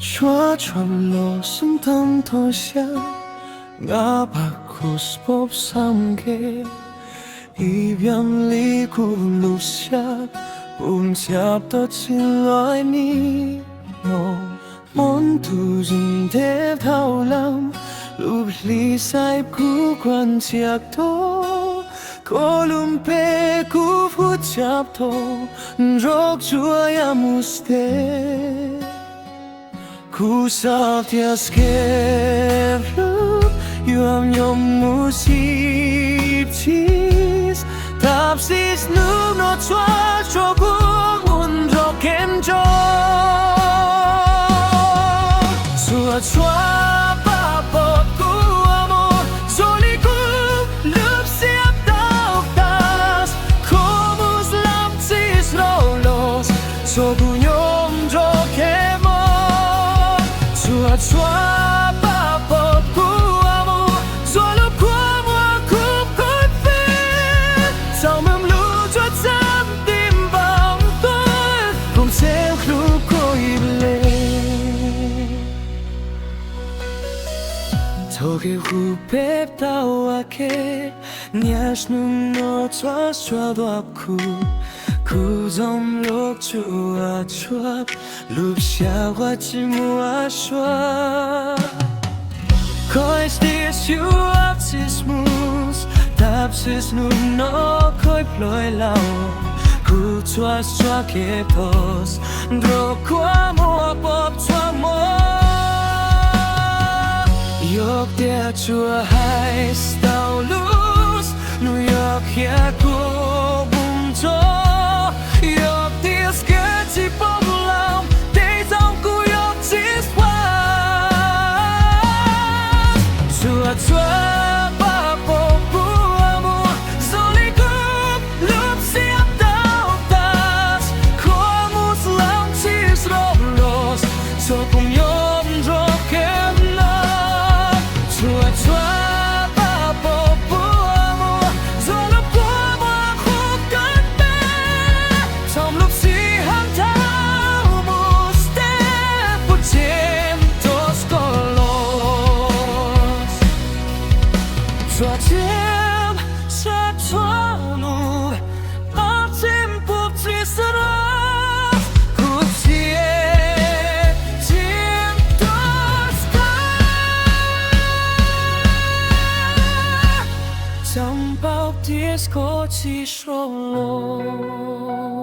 Tshuav tshuaj los xwb thoob thoob siab, nqa pas khuv spob xam nkev, ib yam li kuv lub siab puv ntxhiab tau tsis luag nim no. Muaj tus zoo ntev dhau lawm, lub hli xaiv kuv kuaj ntxiag tau, koj lub npe kuv hu tshab tau, nrog tsuas yam mus teb. Kuv xav tias kev hlub yuav nyob mus ib txhis, tab sis hnub no tsuas tshuav kuv mus nrog kev ntsoov. Tsuas tshuav pab pom kuv mus zoo li kuv lub siab tau tas, kho mus lam txis rau los, txhua kuv nyob nrog kev mob. Tsuas tshuav pab pom kuv mus zoo li kuv muaj kuv koj peb, txaus mloog lub tsuas txam tim npam tuaj, koom txheeb hlub koj ib leeg. Thaum kev hu peb tau ua ke, niaj hnub no tsuas tshuav dua kuv, kuv zoo li tsuas tshuav, lub siab ua tsis muaj suav. Koj tias you have this moves, tab sis hnub no koj ploj lawm, kuv tsuas tshuav kev tos, nrog koj mus pom txhua mob. Yog tias tsuas hais tau lus, nws yuav qhia kuv mus ntxov. Yog tias kev tsis pom lawm, tej zaum kuv yuav tsis pas. Tsuas tshuav pab pom kuv mus zoo li kuv lub siab tau tas, kho mus lam txis rau los, txhua kuv nyob nrog kev mob. Tsuas tshuav pab pom kuv mus zoo li kuv muaj kuv koj peb, txhua lub sij hawm tau mus step puv tseem tos koj los. Tsuas tseem sab txhua nub, pab tseem puv tsis rau, kuv tseem tseem tos koj. Txhua paub tias koj tsis rau los.